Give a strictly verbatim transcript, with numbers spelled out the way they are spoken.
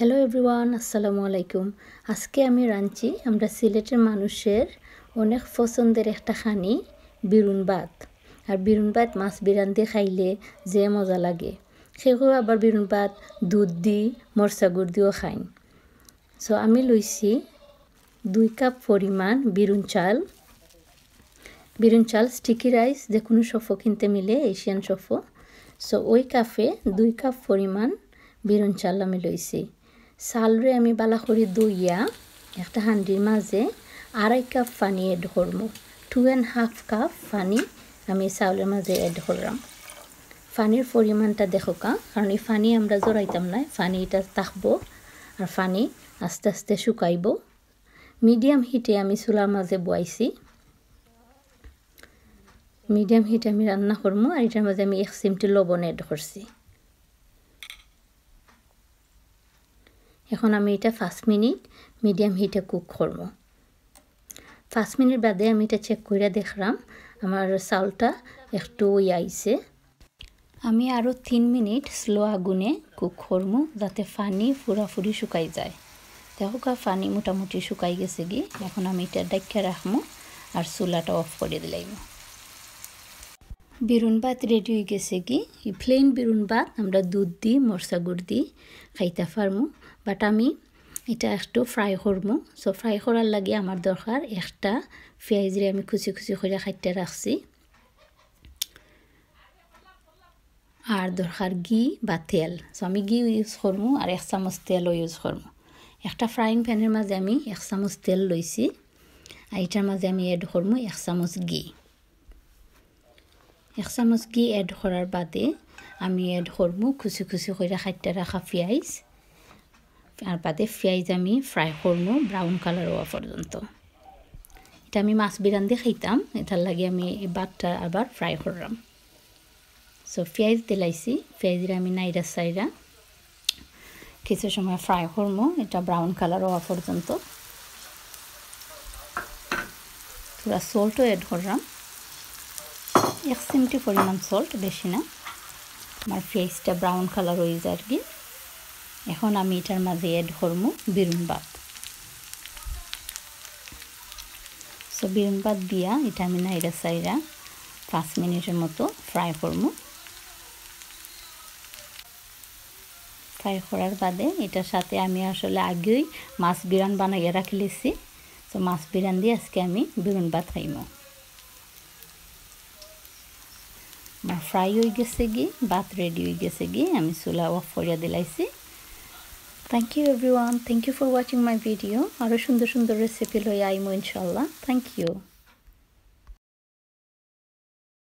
Hello everyone, আসসালামু আলাইকুম। আজকে আমি রাঁধছি আমরা সিলেটের মানুষের অনেক পছন্দের একটা খানি, বিরুন ভাত। আর বিরুন ভাত মাছ বিরান দি খাইলে যে মজা লাগে। কেউ কেউ আবার বিরুন ভাত দুধ দি, মরচা গুড় দিও খাইন। So আমি লইছি দুই কাপ পরিমাণ বিরুন চাল। বিরুন চাল, sticky rice, যে কোনো শফো কিনতে মিলে, এশিয়ান শফো। So ওই কাপে দুই কাপ পরিমাণ বিরুন চাল আমি লইছি। চালরে আমি বালা করি ধইয়া একটা হান্ডির মাঝে আড়াই কাপ পানি add করমু। Two and half cup পানি আমি চাউলের মাঝে add করলাম। পানির পরিমাণটা দেখোকা, কারণ এই পানি আমরা জড়াইতাম না, পানি এটা থাকবো, আর পানি আস্তে আস্তে শুকাইবো। Medium heatএ আমি চুলার মাঝে বওয়াইছি। Medium heatএ আমি রান্না করমু, আর এটার মাঝে আমি এক চিমটি লবণ add করছি। এখন আমি এটা পাঁচ মিনিট medium heatএ cook করমু। পাঁচ মিনিট বাদে আমি এটা check কইরা দেখলাম, আমার চাউলটা একটু ওই আইছে। আমি আরও তিন মিনিট slow আগুনে cook করমু, যাতে পানি পুরাপুরি শুকাই যায়। দেখোকা, পানি মোটামুটি শুকাই গেছেগি। এখন আমি এটা ঢাকিয়া রাখমু আর চুলাটা off করি দিলাইমু। বিরুন ভাত ready অই গেছেগি। এই plain বিরুন ভাত আমরা দুধ দি, মরচা গুড় দি খাইতা পারমু, but আমি এটা একটু fry করমু। So fry করার লাগি আমার দরকার একটা পিয়াইজরে আমি কুচি কুচি করিয়া কাটিয়া রাখছি। আর দরকার ঘি বা তেল। So আমি ঘি use করমু আর এক চামচ তেলও use করমু। একটা frying panএর মাঝে আমি এক চামচ তেল লইছি, আর এটার মাঝে আমি add করমু এক চামচ ঘি। এক চামচ ঘি add করার বাদে আমি add করমু কুচি কুচি করিয়া কাটিয়া রাখা পিয়াইজ। আর বাদে পিয়াইজ আমি fry করমু brown colour অওয়া পর্যন্ত। এটা আমি মাছ বিরান দি খাইতাম, এটার লাগি আমি এই ভাতটা আবার fry করলাম। So পিয়াইজ দিলাইছি, পিয়াইজরে আমি নাইরা সাইরা কিছু সময় fry করমু, এটা brown colour অওয়া পর্যন্ত। থুড়া saltও add করলাম, এক চিমটি পরিমাণ salt, বেশি না। আমার পিয়াইজটা brown colour অই যারগি। এখন আমি এটার মাঝে add করমু বিরুন ভাত। So বিরুন ভাত দিয়া এটা আমি নাইরা সাইরা পাঁচ মিনিটের মতো fry করমু। Fry করার বাদে এটার সাথে আমি আসলে আগেই মাছ বিরান বানাইয়া রাখিলিছি। So মাছ বিরান দি আজকে আমি বিরুন ভাত খাইমু। আমার fry অই গেছেগি, ভাত ready অই গেছেগি, আমি চুলা off করিয়া দিলাইছি। Thank you everyone, thank you for watching my video। আরও সুন্দর সুন্দর recipe লইয়া আইমু ইনশাল্লাহ। Thank you।